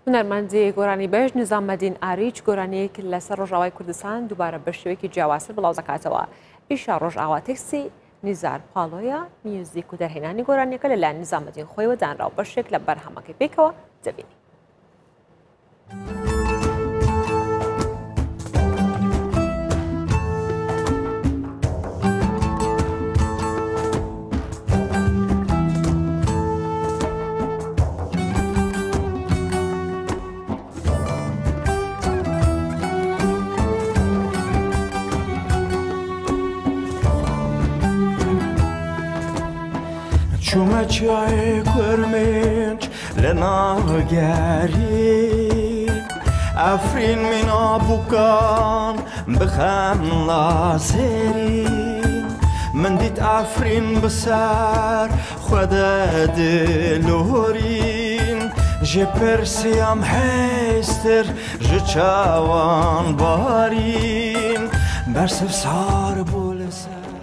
هونەرمەندی گۆرانیبێژ نیزامەدین ئاریچ گۆرانییەک لەسەر ڕۆژئاوای کوردستان دووبارە بە شێوەیەکی جیاوازتر بڵاودەکاتەوە. ئیشا ڕۆژئاوا تێکستی نیزار پاڵۆیە، میوزیک و دەرهێنانی گۆرانییەکە لەلایەن نیزامەدین خۆیەوە دانرا و بەشێک لە بەرهەمەکەی پێکەوە دەبینین. چوومە چیای کورمێنج لە ناوگەری ئەفرین مینا بووکان بخەم لاسێری من دیت ئەفرین بسەر خوەدە دلۆرین ژێ پرسیام هێستر ژ چاوان بارین بەرسڤ سار بوو لەسەر.